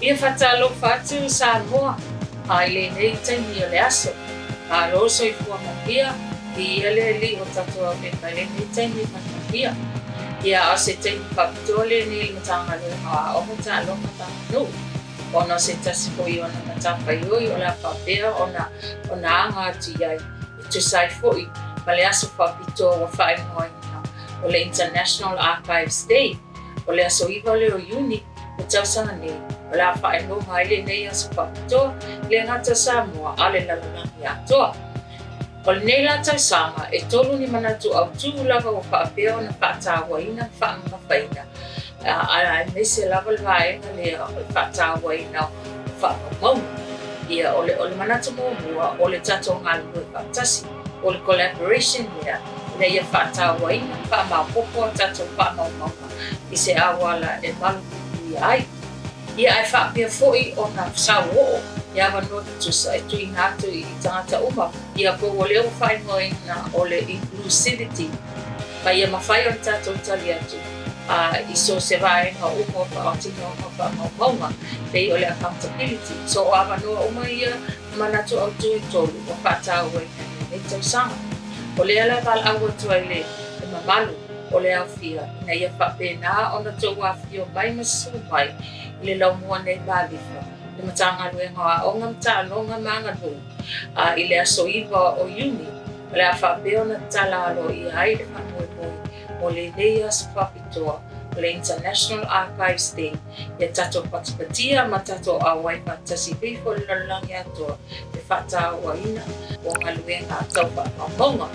Ia faatalofa atu Samoa a i lenei taimi o le aso. Malo soifua manuia, viia le Alii ua tatou aulia mai lenei taimi manuia. Ia a o se taimi faapitoa lenei i le Matagaluega o Aoga, Taaloga ma Aganuu. Ona o se tasi foi o ana matafaioi o le a faapea ona ona aga atu i ai e tusa ai foi ma le aso faapitoa ua faaigoaina o le International Archives Day o le aso 9 lea o Iuni o le tausaga nei. O le a faailoga ai lenei aso faapitoa e le gata o Samoa a o le lalolagi atoa. O lenei la tausaga, e tolu ni manatu autū lava ua faapea ona faatauaina ma faamamafaina, aemaise lava le vaega lea o le faatauaina o faamaumauga. Ia, o le, o le manatu muamua, o le tatou galulue faatasi, o le collaboration lea, ina ia faatauaina ma faamaopoopo a tatou faamaumauga i se auala e malupuipuia ai. Ia, ae faapea foi ona sauoo i avanoa tutusa e tuuina atu i tagata uma, ia po ua lea ua faaigoaina o le inclusivity, ma ia mafai ona tatou tali atu i so o se vaega uma o faaatinoga o faamaumauga, pei o le accountability. So o avanoa uma ia manatu autū e tolu ua faatauaina i lenei tausaga. O lea la e valaau atu ai le mamalu o le aofia ina ia faapena ona tou afifio mai ma susu mai i le laumua nei Malifa, le Matagaluega o Aoga ma Taaloga ma Aganuu, a i le aso 9 o Iuni, o le a faapea ona tatala aloaia ai le faamoemoe mo lenei aso faapitoa o le International Archives Day, ia tatou patipatia ma tatou auai faatasi pei foi le lalolagi atoa le faatauaina o galuega tau faamaumauga.